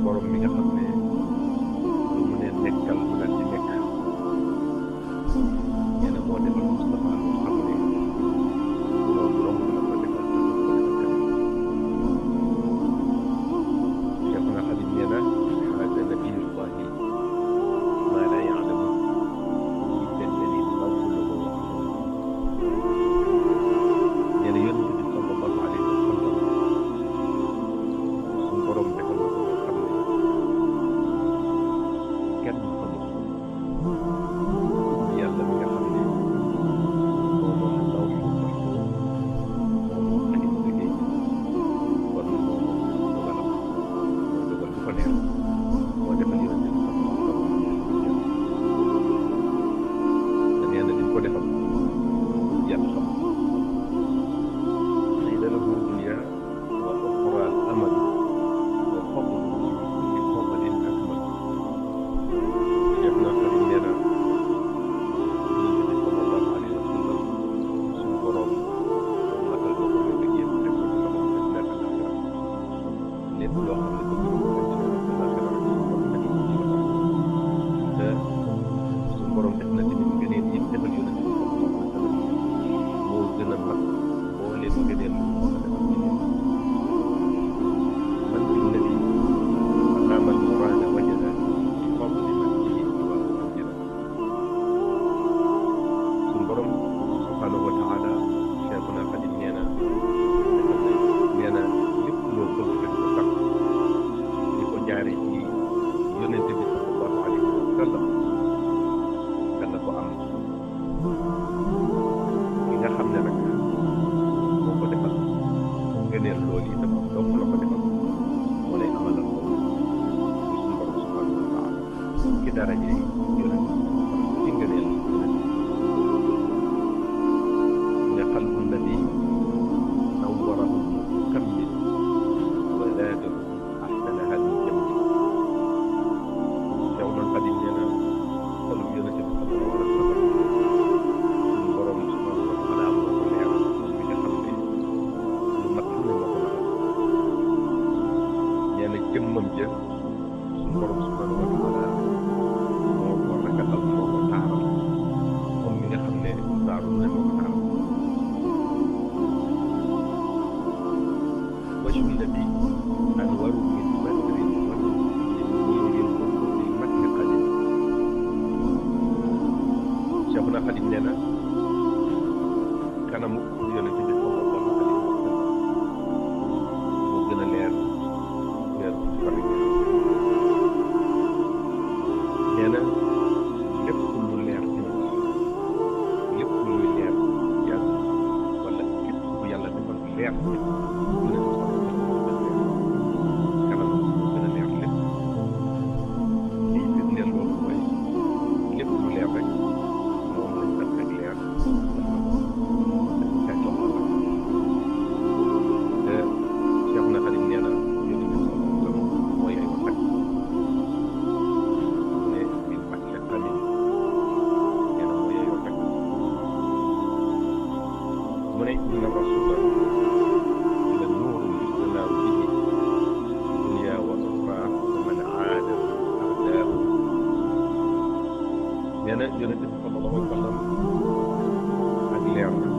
borom mi nga xam ne lu mu ne nekkal mu daal di nekk nee na moo defal Moustapha loo xam ne loolu dong la ko defal te du ko defal keneen Cheikhuna Xadim nee na haada nabiyullahi maa laa ya'lamu illa alladi fadluhu nee na yonent bi sallallahu alayhi wa sallam suñu borom defal na ko loo xam ne kenn xamu ko yàlla mi nga xam ne moom moom ndaw moom moom xarit liggéey kon moom dogalam mooy dogal bu ko neex moo defal yonent bi sallallahu alayhi wa sallam te nee na li mu ko defal yàlla xam زين له الدنيا والأخرى الأمل وفضله بفضل أكمل شيخنا Xadim nee na Yonent bi sallallahu alayhi wa sallam suñu borom matal ko ko lépp yëpp def ko ci loxoom def nekk àllaaxira lépp loo xam ne bëgg na ko def ci loxoom àllaaxira suñu borom teg ko ci loxoom te suñu borom def na tamit ngëneel yi defal Yonent bi sallallahu alayhi wa sallam moo gën a mag boo leen ngëneel moo ko defal ci nit man bi nabi aqaama al-muraada wajada bi fadli man bihi waaw amjada suñu borom subhaanahu wa taala Cheikhuna Xadim nee na defal na nee na lépp loo bëgg rek ko sax di ko jaare ci Yonent bi sallallahu alayhi wa sallam dana ko am ki nga xam ne nag moo ko defal ngëneel loolu itam donc la ko defal moo lay amalal ko suñu borom subhanahu wa taala ci daraje Yonent ci ngëneel ne qalbu nabi nawwarahu mukammil wa zaadahu ahsanaha min jamil Cheikhuna Xadim nee na xolum Yonent bi sallallahu alayhi wa sallam suñu borom subhanahu wa taala moo ko leeral moom mi nga xam ne lu mat lu ne moo ko matal nee na jëmmam ja suñu borom subhanahu wa taala moo ko ragatal moo ko taaral moom mi nga xam ne taaru ne moo ko taaral wajhu nabi anwaru min badrin wa min niirin wa min makki qalil Cheikhuna Xadim nee na kanamu Yonent bi sallallahu alayhi wa sallam moo gën a leer weer fari nee na lépp lu leer ci nit lépp luy leer yàlla wala képp ku yàlla defal leer ci nit Yonent bi sallallahu alayhi wa sallam kanam moo gën a leer lépp lii firndeel loolu mooy lépp lu leer rek moom lañ def rek leer te Cheikhuna Xadim nee na Yonent bi sallallahu alayhi wa sallam mooy ay wax rek ne bil makki amin nee na mooy ay wax rek mu ne inna rasula la nuurun yusnaa bihi dunya wa uxraa wa man aadahu ardaahu nee na Yonent bi sallallahu alayhi wa sallam ak leer la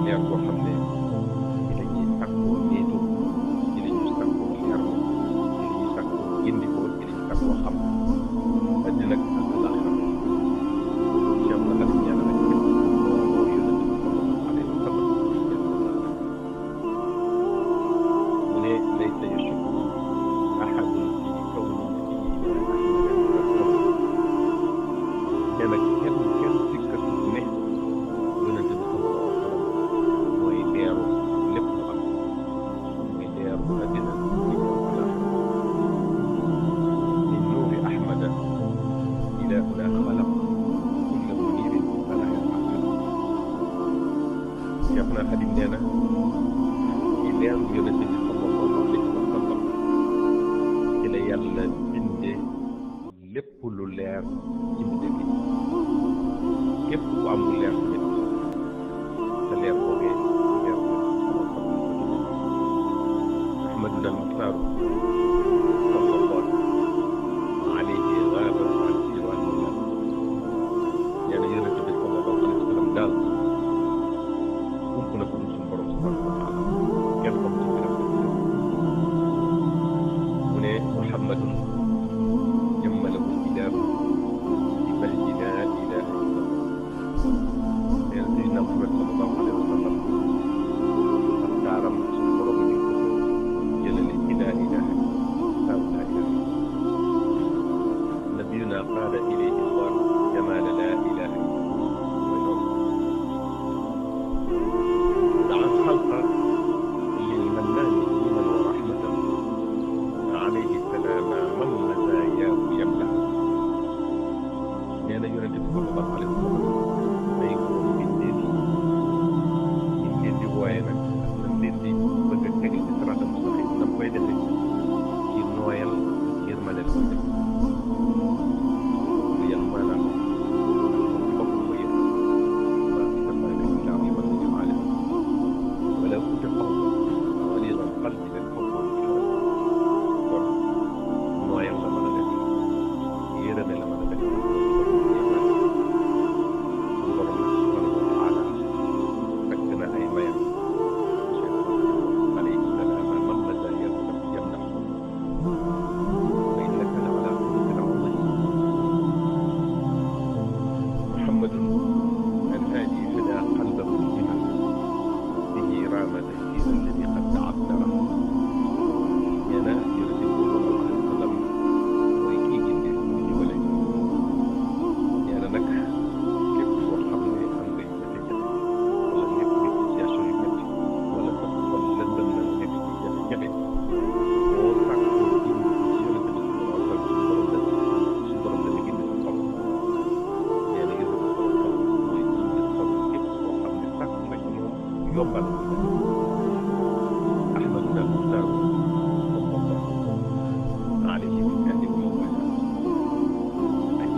leer boo xam ne ci la ñuy sàkkoo niitu ci la ñuy sàkkoo leer ci la ñuy sàkkoo gindikoo ci la ñuy sàkkoo xam àddina ak àllaaxira Cheikhuna Xadim nee na nag képp moo Yonent bi sallallahu alayhi wa sallam mu ne laysa yashukku ahadun fi kawni nabiyina ahmada nee na kenn sikkatul ne Yonent bi sallallahu alayhi wa sallam mooy leeru lépp lu am muy leeru àddina muy leeru àllaaxira min nuuri ahmada ilaahuna xalaq kulla muniirin falaa yata'aqqal Cheikhuna Xadim nee na ci leeru Yonent bi sallallahu alayhi wa sallam ci la yàlla bindee lépp lu leer ci mbindeef yi képp ku am lu leer nit te leer boogee leer Ahmaduna al-Muxtaar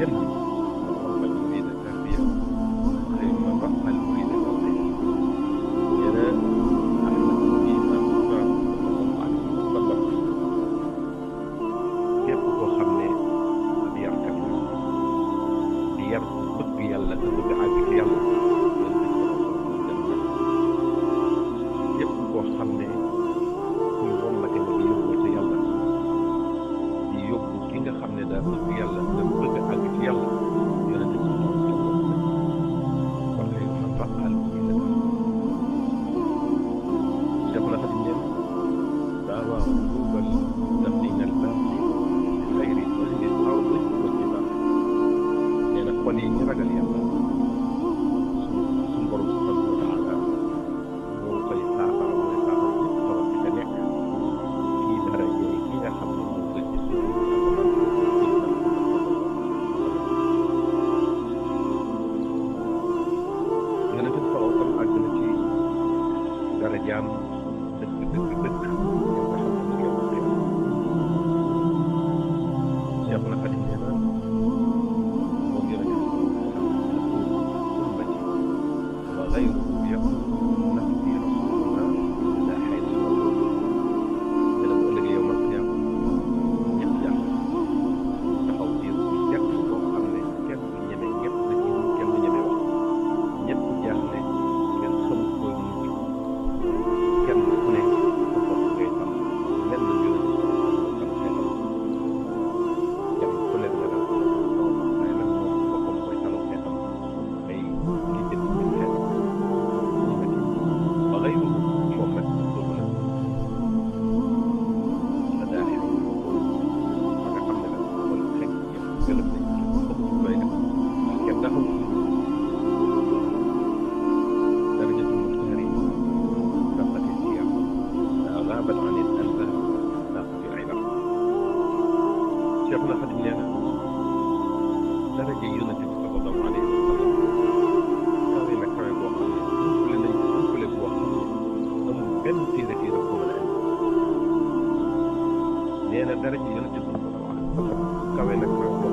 kenn al murida tarbiya xëy na ba al murida tarbiya nee na képp koo xam ne ab yarkat la di yar bëgg yàlla te bëgg àgg ci yàlla képp koo xam ne kuy wommate nga di yóbbu ci yàlla di yóbbu ki nga xam ne daa bëgg yàlla te bëgg àgg ci yàlla yonent bi kon kay fa faqal muy la Cheikh la Xadim neen daa waaw duubal daf di nel baax xayri ahli ardi wal jibaal nee na xol yi ñu ragal yàlla suñu borom subhanahu wa taala moo koy saafara mooy saafara yëpp tawat bi ca nekk kii dara jëy ki nga xam ne moo gën ci suuf yonent bi sallallahu alayhi wa sallam àgg na ci darajaam dëkk dëkk dëkk nga xam ne mu ngi wax Cheikh na Xadim nee na moom yonent bi ummati wa gayruhu yaqul nafsi rasulullah ila xayri dana bu ëllëgee yow man xiyaam ñëpp jàpp taxaw diir bu jàkk boo xam ne kenn du ñeme ñëpp na ci kenn du ñeme wax ñëpp jaaxle kenn xamul koy mujj kenn ku ne sa bopp ngay xam lenn yonent bi xam xeetam kenn ku leen nga dal waaye nag moom boppam mooy talu xeetam ay li jël ci xeet ba ngay moom nag dugg na la daaxee ba nga xam ne nag wala xeet yëpp gëlëm nañ ci xamul looy def ndax kenn daxul darajatul muxtaari raqati siyam gaabat an il anba naqati aybar Cheikh na Xadim nee na daraja yonent bi sallallahu alayhi wa sallam kawe na kawe boo xam ne umpule nañ umpule boo xam ne amul benn téere téere ko mën a indi nee na daraja yonent bi sallallahu alayhi wa sallam kawe na kawe